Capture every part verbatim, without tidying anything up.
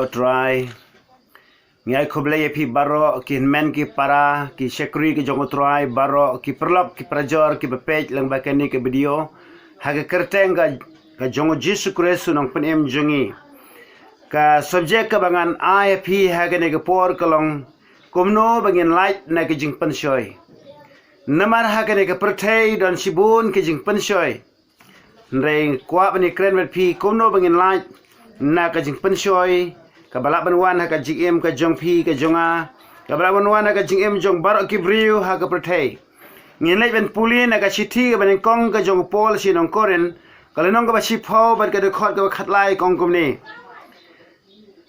U Trai. Ngi ai khublei ïa phi baroh, ki hynmen ki para, ki shakri ki jong U Trai baroh, ki paralok ki parajor kiba peit lyngba kane ka video ha ka kyrteng ka, ka jong U Jisu Khrist U Nongpynim jong ngi. Ka subject kaba ngan ai ha phi ha kane ka por ka long kumno ba ngin lait na ka jingpynshoi. Namar ha kane ka pyrthei don shibun ka jingpynshoi. Hynrei kwah ban ïakren bad phi kumno ba ngin lait na ka jingpynshoi kaba lah ban wan ha ka jingim ka jong phi ka jong nga, kaba lah ban wan ha ka jingim jong baroh ki briew ha ka pyrthei. Ngin leit ban pule na ka shithi kaba nyngkong ka jong u Paul sha ki nong Korinth, ka lynnong kaba shiphew bad ka dkhot kaba khatlai, ka ong kumne: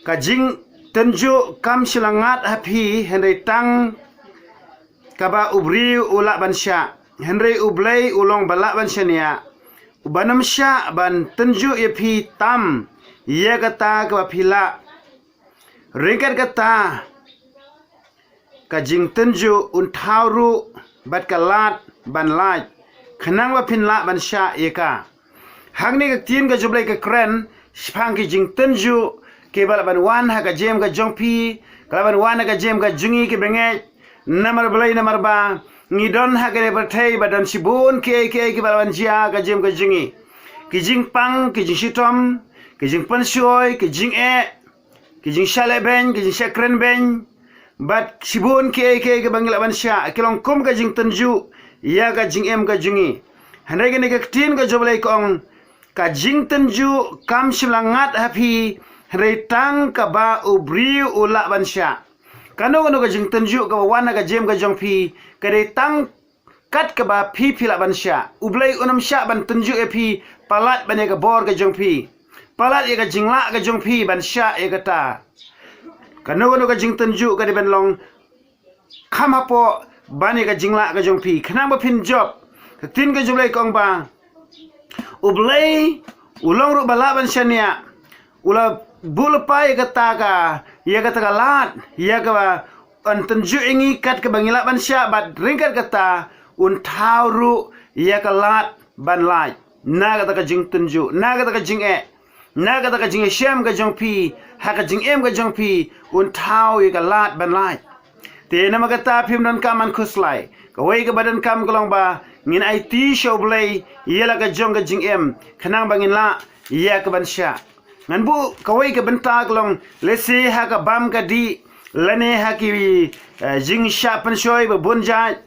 Ka jingtynjuh kam shym la ngat ha phi, hynrei tang kaba u briew u lah ban shah. Hynrei U Blei u long ba lah ban shaniah, uba nym shah ban tynjuh ïa phi tam ïa kata kaba phi lah. Ryngkat kata, ka jingtynjuh un thaw ruh bad ka lad ban lait, khnang ba phin lah ban shah ïa ka. Hangne ka ktien ka jong U Blei ka kren shaphang ki jingtynjuh kiba lah ban wan ha ka jingim ka jong phi, ka lah ban wan ha ka jingim ka jong ngi kiba ngeit. Namar balei? Namar ba ngi don ha kane ka pyrthei ba don shibun kiei kiei kiba lah ban jia ha ka jingim ka jong ngi. Ki jingpang, ki jingshitom, ki jingpynshoi, ki jingeh, ki jingshah lehbeiñ, ki jingshah krenbeiñ, bad shibun kiei kiei kiba ngi lah ban shah, ki long kum ka jingtynjuh ïa ka jingim ka jong ngi. Hynrei kane ka ktien ka jong U Blei ka ong, ka jingtynjuh kam shym la ngat ha phi, hynrei tang kaba u briew u lah ban shah. Kano kano ka jingtynjuh kaba wan ha ka jingim ka jong phi, ka dei tang kat kaba phi phi lah ban shah. U Blei u nym shah ban tynjuh ïa phi palat ban ïa ka bor ka jong phi, palat ïa ka jinglah ka jong phi ban shah ïa kata. Kano kano ka jingtynjuh ka dei ban long kham hapoh ban ïa ka jinglah ka jong phi, khnang ba phin jop. Ka ktien ka jong U Blei ka ong ba U Blei u long ruh ba lah ban shaniah, u la buh lypa ïa kata ka, ïa kata ka lad, ïa kaba un tynjuh ïa ngi kat kaba ngi lah ban shah, bad ryngkat kata un thaw ruh ïa ka lad ban lait. Na kata ka jingtynjuh, na kata ka jingeh, na kata ka jingïashem ka jong phi ha ka jingim ka jong phi, un thaw ïa ka lad ban lait. Te namar kata phim donkam ban khuslai. Kawei kaba donkam ka long ba ngin aiti sha U Blei ïa la ka jong ka jingim, khnang ba ngin lah ïa ka ban shah. Ngan buh kawei ka bynta ka long, lehse ha ka bam ka dih lane ha ki, eh, jingshah pynshoi ba bun jait.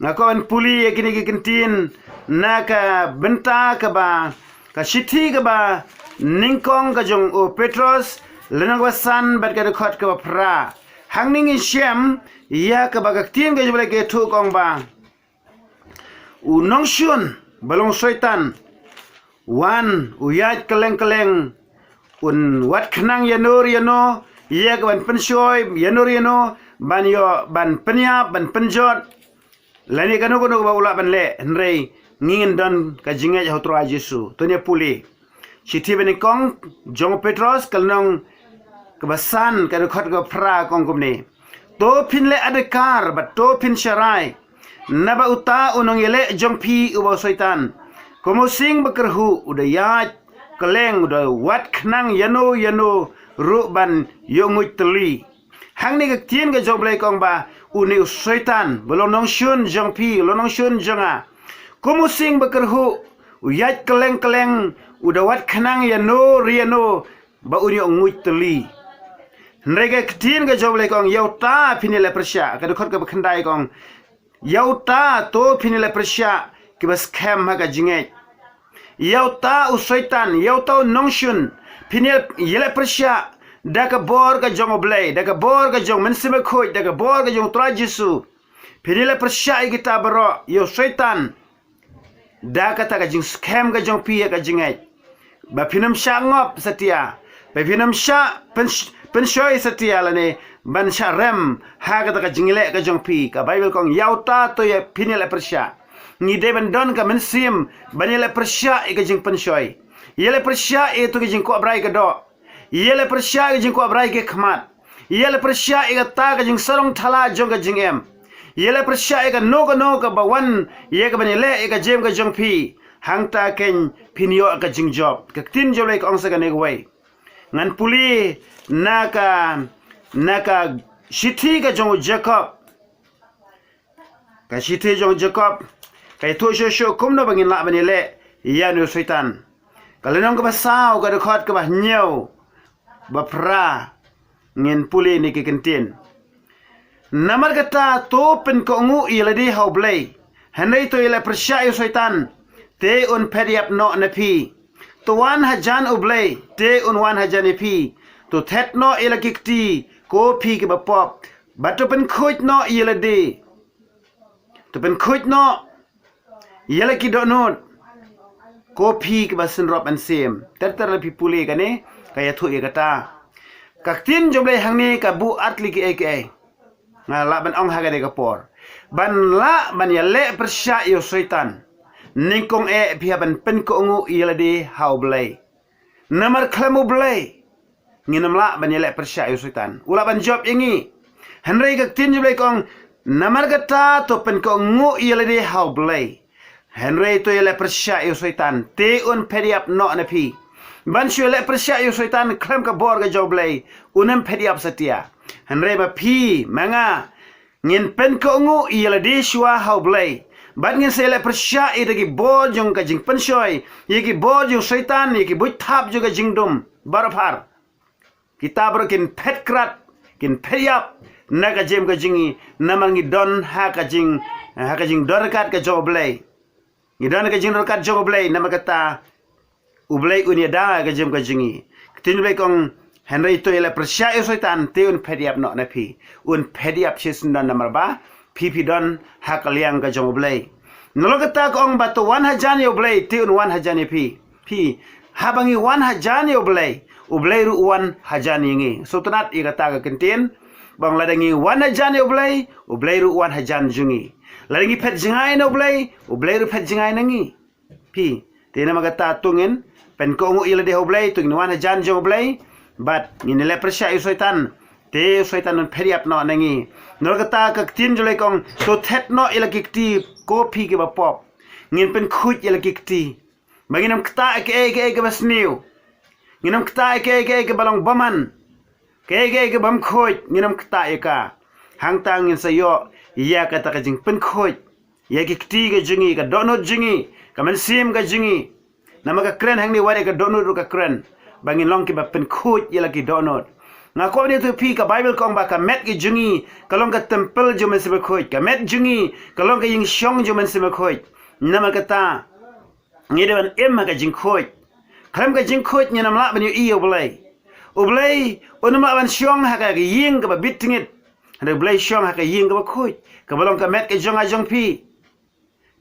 Nga kwah ban pule ïa kine ki kyntien na ka bynta kaba, ka shithi kaba nyngkong ka jong u Petros, lynnong kaba san bad ka dkhot kaba phra. Hangne ngin shem ïa kaba ka ktien ka jong U Blei ka ïathuh, ka ong ba u nongshun ba long Soitan wan, u ïaid kylleng kylleng, un wad khnang ïano ïano ïa ka ban pynshoi, ïano ïano ban ïoh ban pynïap, ban pynjot, lane kano kano kaba u lah ban leh. Hynrei ngi ngin don ka jingngeit ha U Trai Jisu. To ngin ïa pule shithi ba nyngkong jong u Petros, ka lynnong kaba san, ka dkhot kaba phra, ka ong kumne: To phin leh adkar bad to phin sharai, naba uta u nongïaleh jong phi uba u Soitan, kum u sing bakyrhuh, u da ïaid kylleng, u da wad khnang ïano ïano ruh ban ïoh nguid tylli. Hangne ka ktien ka jong U Blei ka ong ba une u Soitan ba long nongshun jong phi, long nongshun jong nga, kum u sing bakyrhuh, u ïaid kylleng kylleng, u da wad khnang ïano re ïano ba un ïoh nguid tylli. Hynrei ka ktien ka jong U Blei ka ong, ïa uta phin ïaleh pyrshah. Ka dkhot kaba khyndai ka ong, ïa uta to phin ïaleh pyrshah, kiba skhem ha ka jingngeit. Ïa uta u Soitan, ïa uta u nongshun, phin ïa, ïaleh pyrshah da ka bor ka jong U Blei, da ka bor ka jong u Mynsiem Bakhuid, da ka bor ka jong U Trai Jisu. Phin ïaleh pyrshah ïa kita baroh, ïa u Soitan, da kata ka jingskhem ka jong phi ha ka jingngeit, ba phin ym shah ngop satia, ba phin ym shah pyn-, pynshoi satia lane ban shah rem ha kata ka jingïaleh ka jong phi. Ka Baibl ka ong, ïa uta to ïa phin ïaleh pyrshah. Ngi dei ban don ka mynsiem ban ïaleh pyrshah ïa ka jingpynshoi, ïaleh pyrshah ïa tu ka jingkwah brai ka doh, ïaleh pyrshah ïa ka jingkwah brai ka khmat, ïaleh pyrshah ïa kata ka jingsarong thala jong ka jingim, ïaleh pyrshah ïa kano kano kaba wan ïa ka ban ïaleh ïa ka jingim ka jong phi. Hangta keiñ phin ïoh ka jingjop. Ka ktien jong U Blei ka ong sa kane kawei: Ngan pule na ka, na ka shithi ka jong u Jakob. Ka shithi jong u Jakob ka ïathuh shuh shuh kumno ba ngin lah ban ïaleh ïa u Soitan. Ka lynnong kaba saw, ka dkhot kaba hynñiew, ba phra, ngin pule ïa kine ki kyntien. Namar kata to pynkohnguh ïa lade ha U Blei, hynrei to ïaleh pyrshah ïa u Soitan, te un phet ïap noh na phi. To wan hajan U Blei, te un wan hajan ïa phi. To thet noh ïa la ki kti, ko phi kiba pop, bad to pynkhuid noh ïa lade. To pynkhuid noh ïa la ki dohnud, ko phi kiba synrop mynsiem. Ter ter la phi pule kane, ka ïathuh ïa kata. Ka ktien jong U Blei hangne ka buh artylli kiei kiei. Nga lah ban ong ha kane ka por, ban lah ban ïaleh pyrshah ïa u Soitan, nyngkong eh phi hap ban pynkohnguh ïa lade ha U Blei. Namar khlem U Blei ngin ym lah ban ïaleh pyrshah ïa u Soitan, u lah ban jop ïa ngi. Hynrei ka ktien jong U Blei ka ong, namar kata to pynkohnguh ïa lade ha U Blei, hynrei to ïaleh pyrshah ïa u Soitan, te un phet ïap noh na phi. Ban shu ïaleh pyrshah ïa u Soitan khlem ka bor ka jong U Blei, un ym phet ïap satia. Hynrei ma phi ma nga ngin pynkohnguh ïa lade shuwa ha U Blei, bad ngin sa ïaleh pyrshah ïa ki bor jong ka jingpynshoi, ïa ki bor jong u Soitan, ïa ki buit thap jong ka jingdum baroh phar. Kita baroh kin phet krat, kin phet ïap na ka jingim ka jong ngi, namar ngi don ha ka jing, ha ka jingdon ryngkat ka jong U Blei. Ngi don ha ka jingdon ryngkat jong U Blei, namar kata U Blei un ïada ha ka jingim ka jong ngi. Ka ktien U Blei ka ong, hynrei to ïaleh pyrshah ïa u Soitan, te un phet ïap noh na phi. Un phet ïap shisyndon namar ba phi phi don ha ka liang ka jong U Blei. Nalor kata ka ong ba to wan hajan ïa U Blei, te un wan hajan ïa phi. Phi, haba ngi wan hajan ïa U Blei, U Blei ruh u wan hajan ïa ngi. Sngewtynnat ïa kata ka kyntien, ba ong lada ngi wan hajan ïa U Blei, U Blei ruh u wan hajan jong ngi. Lada ngi phet jngai na U Blei, U Blei ruh phet jngai na ngi. Phi, te namar kata to ngin pynkohnguh ïa lade ha U Blei, to ngin wan hajan jong U Blei, bad ngin ïaleh pyrshah ïa u Soitan, te u Soitan un phet ïap noh na ngi. Nalor kata ka ktien jong U Blei ka ong, to thet noh ïa la ki kti, ko phi kiba pop. Ngin pynkhuid ïa la ki kti, ba ngin ym ktah ïa kaei kaei kaba sniew. Ngin ym ktah ïa kaei kaei kaba long bymman, kaei kaei kaba ym khuid, ngin ym ktah ïa ka. Hangta ngin sa ïoh ïa kata ka jingpynkhuid ïa ki kti ka jong ngi, ka dohnud jong ngi, ka mynsiem ka jong ngi. Namar ka kren hangne, wat ïa ka dohnud ruh ka kren, ba ngin long kiba pynkhuid ïa la ki dohnud. Nga kwah ban ïathuh ïa phi, ka Baibl ka ong ba ka met ka jong ngi ka long ka templ jong U Mynsiem Bakhuid. Ka met jong ngi ka long ka ïingshong jong U Mynsiem Bakhuid. Namar kata ngi dei ban im ha ka jingkhuid. Khlem ka jingkhuid ngin ym lah ban ïohi ïa U Blei. U Blei un ym lah ban shong ha ka ïing kaba bit tngit. Hynrei U Blei shong ha ka ïing kaba khuid, kaba long ka met ka jong nga jong phi.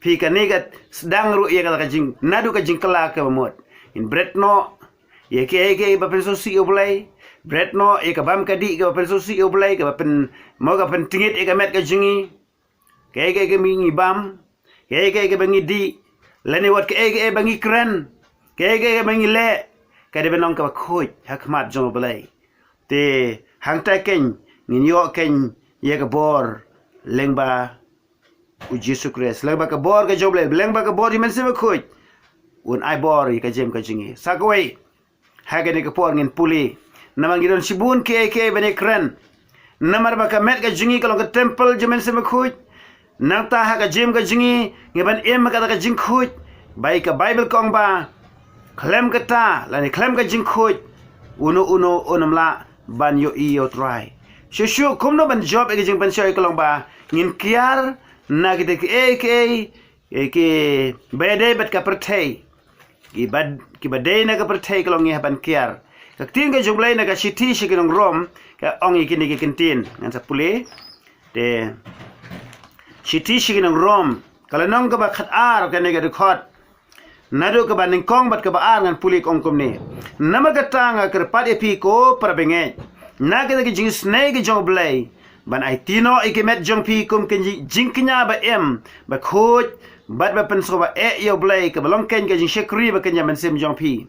Phi, kane ka sdang ruh ïa kata ka jing, naduh ka jingkylla kaba mut. Ngin bret noh ïa kaei kaei ba pynsngewsih ïa U Blei. Bret noh ïa ka bam ka dih kaba pynsngewsih ïa U Blei, kaba pyn, mo, ka pyntngit ïa ka met ka jong ngi. Kaei kaei kaba ngi bam, kaei kaei kaba ngi dih, lane wat kaei kaei ba ngi kren, kaei kaei kaba ngi leh, ka dei ban long kaba khuid ha khmat jong U Blei. Te hangta keiñ ngin ïoh keiñ ïa ka bor lyngba U Jisu Khrist, lyngba ka bor ka jong U Blei, lyngba ka bor U Mynsiem Bakhuid. Un ai bor ïa ka jingim ka jong ngi. Sa kawei, ha kane ka por ngin pule, namar ngi don shibun kiei kiei ban ïakren. Namar ba ka met ka jong ngi ka long ka templ jong U Mynsiem Bakhuid. Nangta ha ka jingim ka jong ngi, ngi ban im ha kata ka jingkhuid. Ba ïa ka Baibl ka ong ba khlem kata, lane khlem ka jingkhuid, uno uno un ym lah ban ïohi ïa U Trai. Shuh shuh kumno ban jop ïa ka jingpynshoi ka long ba ngin kiar na kita kiei kiei, eh, kiba ïadei bad ka pyrthei. Kiba, kiba dei na ka pyrthei ka long ngi hap ban kiar. Ka ktien ka jong U Blei na ka shithi sha ki nong Rom ka ong ïa kine ki kyntien. Ngan sa pule. Te shithi sha ki nong Rom, ka lynnong kaba khatar, kane ka dkhot, naduh kaba nyngkong bad kaba ar ngan pule, ka ong kumne. Namar kata nga kyrpad ïa phi ko para bangeit, na kata ka jingisynei ka jong U Blei, ban aiti noh ïa ka met jong phi kum ka jing, jingkñia ba im, ba khuid, bad ba pynsngewbha eh ïa U Blei, kaba long keiñ ka jingshakri ba kñia mynsiem jong phi.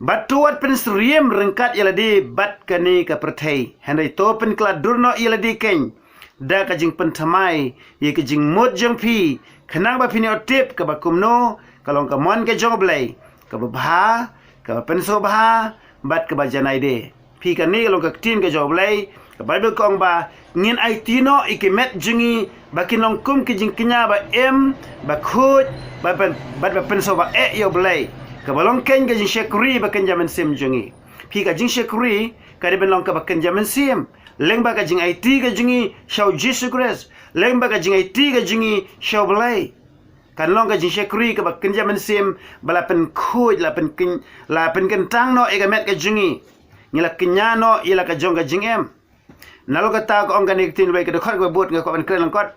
Bad to wat pynsyriem ryngkat ïa lade bad kane ka pyrthei, hynrei to pynkylla dur noh ïa lade keiñ da ka jingpynthymmai ïa ka jingmut jong phi, khnang ba phin ïoh tip kaba kumno ka long ka mon ka jong U Blei, kaba bha, kaba pynsngewbha, bad kaba janai de. Phi, kane ka long ka ktien ka jong U Blei, ka Baibl ka ong ba ngin aiti noh ïa ki met jong ngi ba kin long kum ki jingkñia ba im, ba khuid, ba pyn, bad ba pynsawa eh ïa U Blei. Kaba long kein ka jingshakri ba kynja mynsiem jong ngi. Phi, ka jingshakri ka dei ban long kaba kynja mynsiem lyngba ka jingaiti ka jong ngi sha U Jisu Khrist, lyngba ka jingaiti ka jong ngi sha U Blei. Kan long ka jingshakri kaba kynja mynsiem ba la pynkhuid, la pyn, la pynkyntang noh ïa ka met ka jong ngi. Ngi la kñia noh ïa la ka jong ka jingim. Nalor kata ka ong kane ka ktien U Blei, ka dkhot kaba bud nga kwah ban kren lyngkot,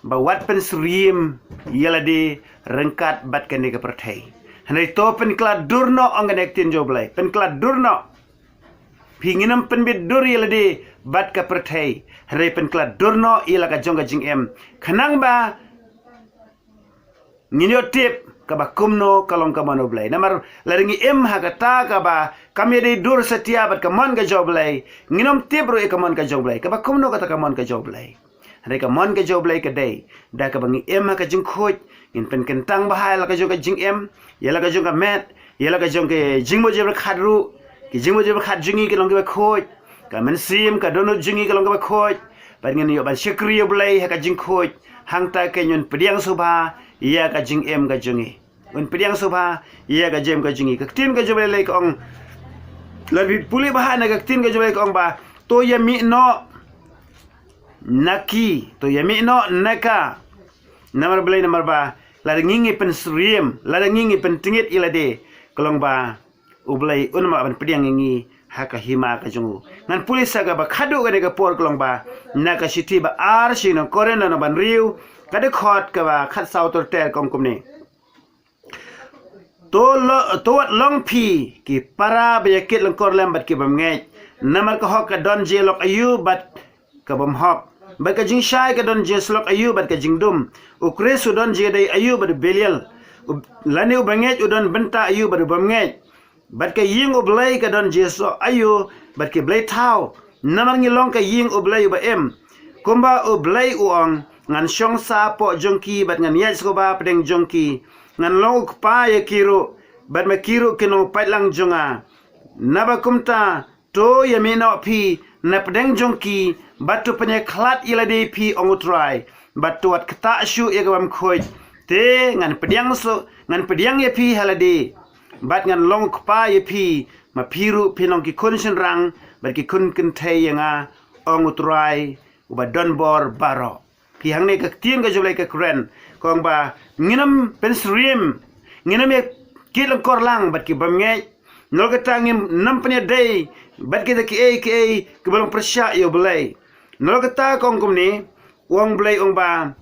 ba wat pynsyriem ïa lade ryngkat bad kane ka pyrthei. Hynrei to pynkylla dur noh, ong kane ka ktien jong U Blei, pynkylla dur noh. Phi, ngin ym pynbit dur ïa lade bad ka pyrthei, hynrei pynkylla dur noh ïa la ka jong ka jingim, khnang ba ngin ïoh tip kaba kumno ka long ka mon U Blei. Namar lada ngi im ha kata kaba kam ïadei dur satia bad ka mon ka jong U Blei, ngin ym tip ruh ïa ka mon ka jong U Blei, kaba kumno kata ka mon ka jong U Blei. Hynrei ka mon ka jong U Blei ka dei da kaba ngi im ha ka jingkhuid, ngin pynkyntang bha ïa la ka jong ka jingim, ïa la ka jong ka met, ïa la ka jong ka jingmut jingpyrkhat ruh. Ki jingmut jingpyrkhat jong ngi ki long kiba khuid, ka mynsiem, ka dohnud jong ngi ka long kaba khuid. Bad ngin ïoh ban shakri ïa U Blei ha ka jingkhuid. Hangta kein un pdiang sngewbha ïa ka jingim ka jong ngi. Un pdiang sngewbha ïa ka jingim ka jong ngi. Ka ktien ka jong U Blei ka ong, lada phi pule bha na ka ktien ka jong U Blei ka ong ba to ïa mih noh na ki, to ïa mih noh na ka. Namar balei? Namar ba lada ngi ngi pynsyriem, lada ngi ngi pyntngit ïa lade, ka long ba U Blei un ym lah ban pdiang ïa ngi ha ka hima ka jong u. Ngan pule sa kaba khadduh kane ka por, ka long ba na ka shithi ba ar sha ki nong Korinth lynnong ba hynriew, ka dkhot kaba khatsaw ter ter, ka ong kumne: To lo, to wat long phi ki para ba ïa kit lyngkor lem bad ki bym ngeit. Namar ka hok ka don jingïalok aïu bad ka bym hok, bad ka jingshai ka don jingïasyllok aïu bad ka jingdum? U Khrist u don jingïadei aïu bad u Belial? U, lane u bangeit u don bynta aïu bad u bym ngeit? Bad ka ïing U Blei ka don jingïasoh aïu bad ki blei thaw? Namar ngi long ka ïing U Blei uba im. Kumba U Blei u ong, ngan shong sah hapoh jong ki bad ngan ïaid sngewbha hapdeng jong ki. Ngan long u kpa ïa ki ruh, bad ma ki ruh kin long u paidlang jong nga. Naba kumta, to ïa mih noh phi na pdeng jong ki, bad to pynïakhlad ïa lade phi, ong U Trai, bad to wat ktah shuh ïa ka bym khuid, te ngan pdiang shuh, ngan pdiang ïa phi ha lade, bad ngan long u kpa ïa phi, ma phi ruh phin long ki khun shynrang bad ki khun kynthei ïa nga, ong U Trai uba don bor baroh. Phi, hangne ka ktien ka jong U Blei ka kren, ka ong ba ngin ym pynsyriem, ngin ym ïa kit lyngkor lang bad ki bym ngeit. Nalor kata ngin ym pynïadei bad kita kiei kiei kiba long pyrshah ïa U Blei. Nalor kata ka ong kumne, u ong, U Blei u ong ba,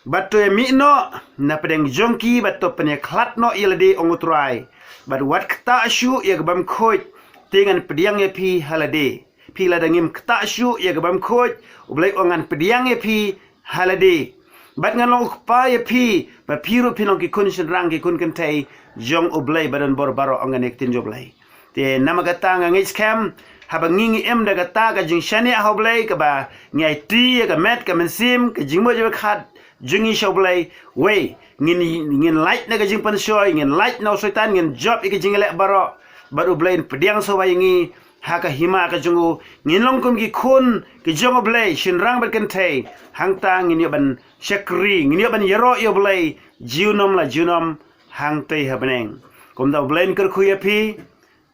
bad to ïa mih noh na pdeng jong ki, bad to pynïakhlad noh ïa lade, ong U Trai, bad wat ktah shuh ïa ka bym khuid, te ngan pdiang ïa phi ha lade. Phi, lada ngim ktah shuh ïa ka bym khuid, U Blei u ong, ngan pdiang ïa phi ha lade, bad ngan long u kpa ïa phi, bad phi ruh phin long ki khun shynrang, ki khun kynthei jong U Blei ba don bor baroh, ong kane ka ktien jong U Blei. Te namar kata nga ngeit skhem, haba ngi ngi im da kata ka jingshaniah ha U Blei, kaba ngi aiti ïa ka met, ka mynsiem, ka jingmut jingpyrkhat jong ngi sha U Blei, wei, ngin, ngin lait na ka jingpynshoi, ngin lait na u Soitan, ngin jop ïa ka jingïaleh baroh, bad U Blei un pdiang sngewbha ïa ngi ha ka hima ka jong u. Ngin long kum ki khun ki jong U Blei, shynrang bad kynthei. Hangta ngin ïoh ban shakri, ngin ïoh ban ïaroh ïa U Blei junom la junom hangtei ha bneng. Kumta U Blei un kyrkhu ïa phi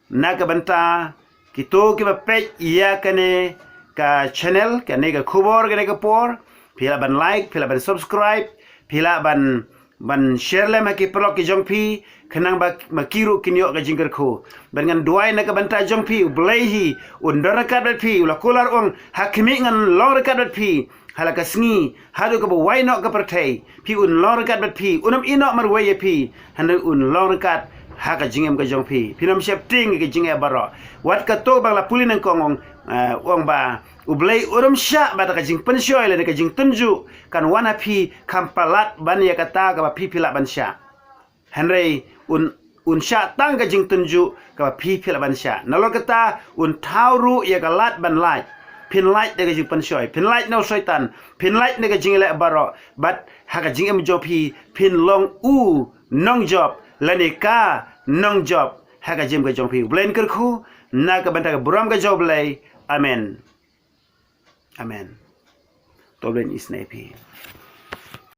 na ka bynta kito kiba peit ïa kane ka channel, kane ka khubor, kane ka por. Phi lah ban like, phi lah ban subscribe, phi lah ban, ban share lem ha ki paralok ki jong phi, khnang ba ma ki ruh kin ïoh ka jingkyrkhu. Bad ngan duwai na ka bynta jong phi, U Blei hi un don ryngkat bad phi. U la kular, u ong, ha khmih ngan long ryngkat bad phi ha la ka sngi, haduh kaba wai noh ka pyrthei. Phi, un long ryngkat bad phi, un ym ïeh noh marwei ïa phi, hynrei un long ryngkat ha ka jingim ka jong phi. Phin ym sheptieng ïa ka jingeh baroh. Wat katto ba nga la pule nyngkong, u ong, eh, u ong ba U Blei um shah ba da ka jingpynshoi lane ka jingtynjuh kan wan ha phi, kham palat ban ïa kata kaba phi phi lah ban shah. Hynrei un, un shah tang ka jingtynjuh kaba phi phi lah ban shah. Nalor kata un thaw ruh ïa ka lad ban lait. Phin lait da ka jingpynshoi, phin lait na u Soitan, phin lait na ka jingïaleh baroh, bad ha ka jingim jong phi phin long u nongjop lane ka nongjop ha ka jingim ka jong phi. U Blei un kyrkhu na ka bynta ka burom ka jong U Blei. Amen. Amen. To U Blei un isynei ïa phi.